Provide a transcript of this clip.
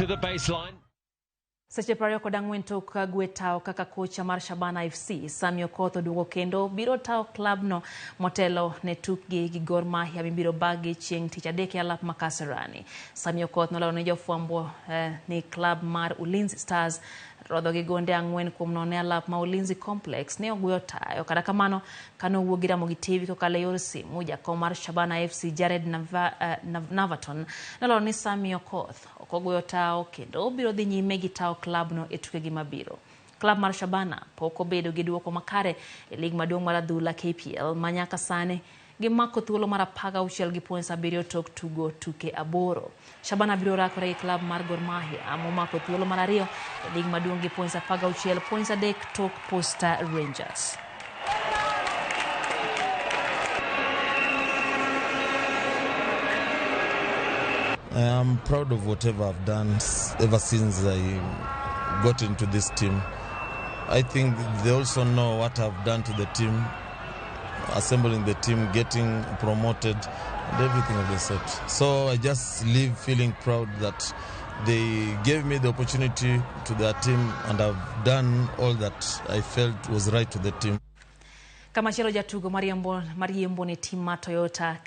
To the baseline. Seche 24 tok gwe tao kaka kocha mar Shabana FC, Sammy Okoth oduogo kendo biro tao klabno motelo ne tukgi gi Gor Mahia mibiro bagi chieng' tich adek e alap ma Kasarani. Sammy Okoth nolero ne jofwambo ni klab mar Ulinzi Stars rodho gi gonde 4-0 e alap ma Ulinzi Complex ne ogweyo tayo. Kata kamano, kane owuo gi Ramogi TV kokalo e yor simu, jakom mar Shabana FC Jared Navaton noloro ni Sammy Okoth ok ogweyo tao kendo obiro dhi nyime gi tao klabno e tukegi mabiro. Klab mar Shabana pok obedo gi duoko makare e lig maduong' mar adhula KPL ma nyaka sani gimako thuolo mar 16 gi points 7 tok tugo tuke 8. Shabana biro rakore gi klab mar Gor Mahia momako thuolo mar 2 e lig maduong' gi points 16, points 3 tok Posta Rangers. I am proud of whatever I've done ever since I got into this team. I think they also know what I've done to the team, assembling the team, getting promoted, and everything of the sort. So I just leave feeling proud that they gave me the opportunity to their team, and I've done all that I felt was right to the team. Kamachielo jatugo mariembo ne team mar Toyota.